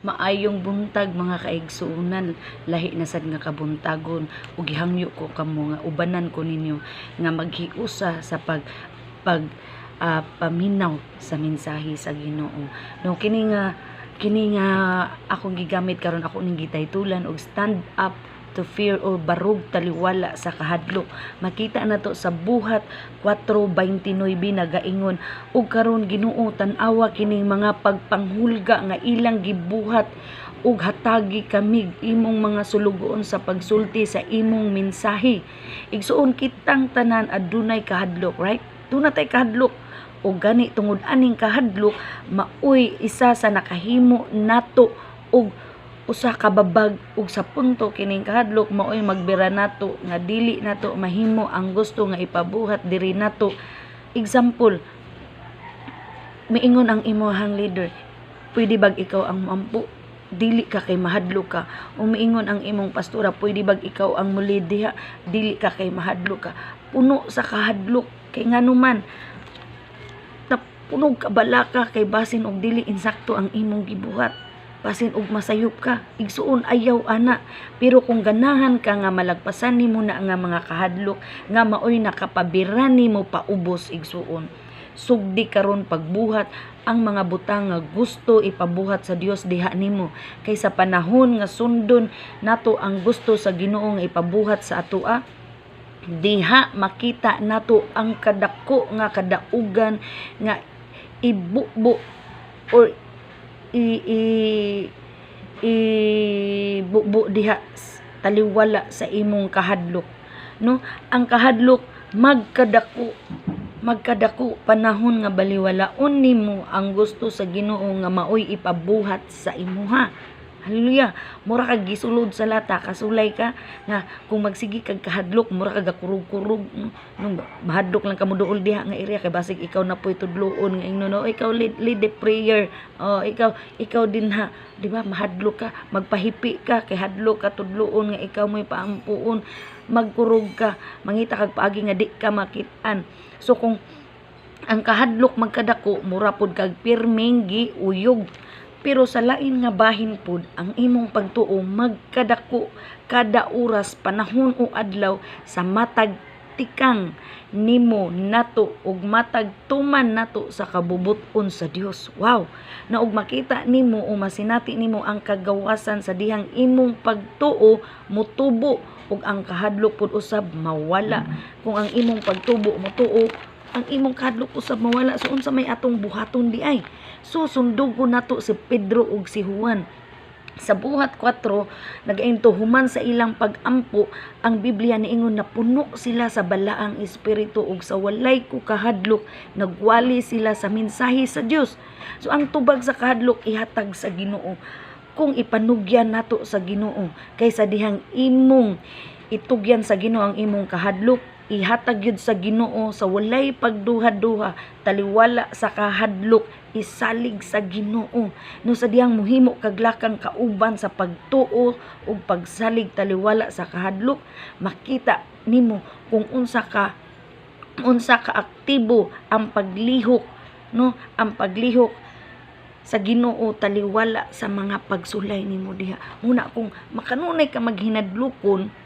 Maayong buntag, mga kaigsuonan, lahi na sad nga kabuntagon ug gihangyo ko kamo nga ubanan ko ninyo nga maghiusa sa pag pag paminaw sa mensahe sa Ginoo. No, kini nga akong gigamit karon, ako ning gitaytulan og "Stand Up to Fear" or "Barug Taliwala sa Kahadlok". Makita nato sa Buhat 4:29, nagaingon, "Ug karon, Ginoo, tan-awa kining mga pagpanghulga nga ilang gibuhat ug hatagi kamig imong mga sulugoon sa pagsulti sa imong mensahe." Igsuon, kitang tanan adunay kahadlok, right? Duna tay kahadlok. Ug gani tungod aning kahadlok, maoy isa sa nakahimo nato og usa ka babag, ug sa punto kining kahadlok maoy magbira nato nga dili nato mahimo ang gusto nga ipabuhat diri nato. Example, miingon ang imong leader, "Pwede bag ikaw ang moampo?" Dili ka kay mahadlok ka. O miingon ang imong pastora, "Pwede bag ikaw ang mulid diha?" Dili ka kay mahadlok ka. Puno sa kahadlok kay ngano man puno ka balaka kay basin og dili insakto ang imong gibuhat, basin og masayop ka. Igsuon, ayaw ana. Pero kung ganahan ka nga malagpasan nimo na nga mga kahadlok nga maoy nakapabira nimo paubos, igsuon, sugdi karon pagbuhat ang mga butang nga gusto ipabuhat sa Dios diha nimo, kay sa panahon nga sundon nato ang gusto sa Ginoo nga ipabuhat sa atoa diha, makita nato ang kadako nga kadaugan nga ibubo or i, i ibubo diha taliwala sa imong kahadlok, no? Ang kahadlok magkadako, magkadako panahon nga baliwalaon nimo ang gusto sa Ginoo nga maoy ipabuhat sa imuha. Hallelujah. Mura kag gisulod sa lata, kasulay ka nga kung magsige kag kahadlok, mura kag gakurog-kurog, no? Nung mahadlok lang ka moduol diha nga area kay basig ikaw na po'y tudloon nga ingnon, "No, ikaw lead, lead the prayer. Oh, ikaw ikaw din ha." Di ba? Mahadlok ka, magpahipi ka kay hadlok ka tudloon nga ikaw mo'y paampuon. Magkurog ka, mangita kag paagi nga di ka makit-an. So kung ang kahadlok magkadako, mura pod kag pirming giuyog. Pero sa lain nga bahin pod, ang imong pagtuo magkadako kada oras, panahon o adlaw sa matag tikang nimo nato ug matag tuman nato sa kabubut-on sa Dios. Wow! Na og makita nimo o masinati nimo ang kagawasan sa dihang imong pagtuo motubo ug ang kahadlok pud usab mawala. Kung ang imong pagtubo motuo, ang imong kahadlok usab mawala. So unsa may atong buhaton di ay? So sundugon nato si Pedro ug si Juan. Sa Buhat 4, nagainto, human sa ilang pag-ampo, ang Biblia niingon na puno sila sa Balaang Espiritu ug sa walay ko kahadlok nagwali sila sa mensahe sa Dios. So ang tubag sa kahadlok, ihatag sa Ginoo. Kung ipanugyan nato sa Ginoo, kaysa dihang imong itugyan sa Ginoo ang imong kahadlok, ihatag yun sa Ginoo sa walay pagduha-duha. Taliwala sa kahadlok, isalig sa Ginoo, no? Sa dihang muhimo kag lakang kauban sa pagtuo ug pagsalig taliwala sa kahadlok, makita nimo kung unsa ka aktibo ang paglihok, no, ang paglihok sa Ginoo taliwala sa mga pagsulay nimo diha. Muna kung makanunay ka maghinadlokon,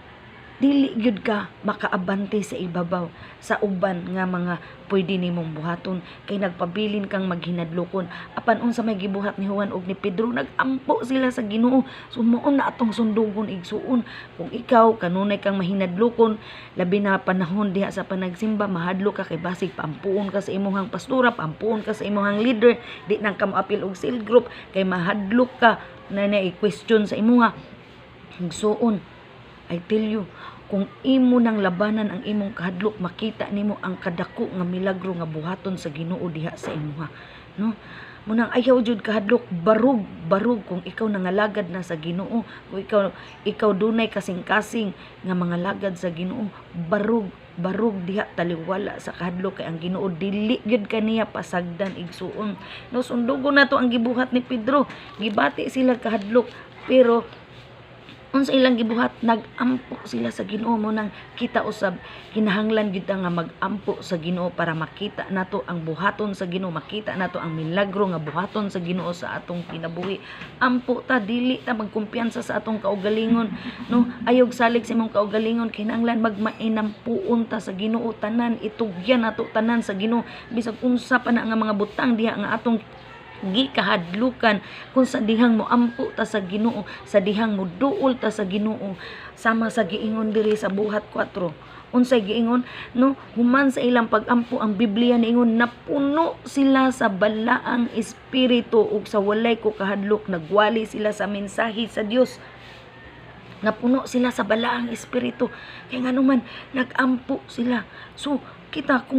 dili gyud ka makaabante sa ibabaw sa uban nga mga pwede nimong buhaton kay nagpabilin kang maghinadlokon. Apan unsa may gibuhat ni Juan ug ni Pedro? Nagampo sila sa Ginoo. So mao na atong sundugon, igsuon. Kung ikaw kanunay kang mahinadlokon, labi na panahon diha sa panagsimba, mahadlok ka kay basig paampuon ka sa imong pastora, paampuon ka sa imong leader, di nang ka moapil og cell group kay mahadlok ka na na question sa imuha. Igsuon, I tell you, kung imo nang labanan ang imong kahadlok, makita nimo ang kadako nga milagro nga buhaton sa Ginoo diha sa imuha, no? Munang ayaw jud kahadlok, barug, barug kung ikaw nangalagad na sa Ginoo, kung ikaw ikaw dunay kasing-kasing nga mga lagad sa Ginoo, barug, barug diha taliwala sa kahadlok kay ang Ginoo dili gyud kaniya pasagdan, igsuon. No, sundugon nato ang gibuhat ni Pedro. Gibati sila kahadlok, pero Unsa ilang gibuhat? Nag-ampo sila sa Ginoo. Mo nang kita usab, kinahanglan gyud ta nga mag-ampo sa Ginoo para makita nato ang buhaton sa Ginoo, makita nato ang milagro nga buhaton sa Ginoo sa atong kinabuhi. Ampo ta, dili ta magkumpiyansa sa atong kaugalingon, no? Ayog salig sa imong kaugalingon. Kinahanglan magmainampuon ta sa Ginoo. Tanan itugyan nato tanan sa Ginoo, bisag unsa pa na nga mga butang diha nga atong gikahadlukan. Kung sa dihang moampo ta sa Ginoo, sa dihang moduol ta sa Ginoo, sama sa giingon diri sa Buhat 4. Unsay giingon, no? Human sa ilang pagampo, ang Biblia niingon napuno sila sa Balaang Espiritu ug sa walay ko kahadlok nagwali sila sa mensahe sa Dios. Napuno sila sa Balaang Espiritu kay nganuman nagampo sila. So kita kung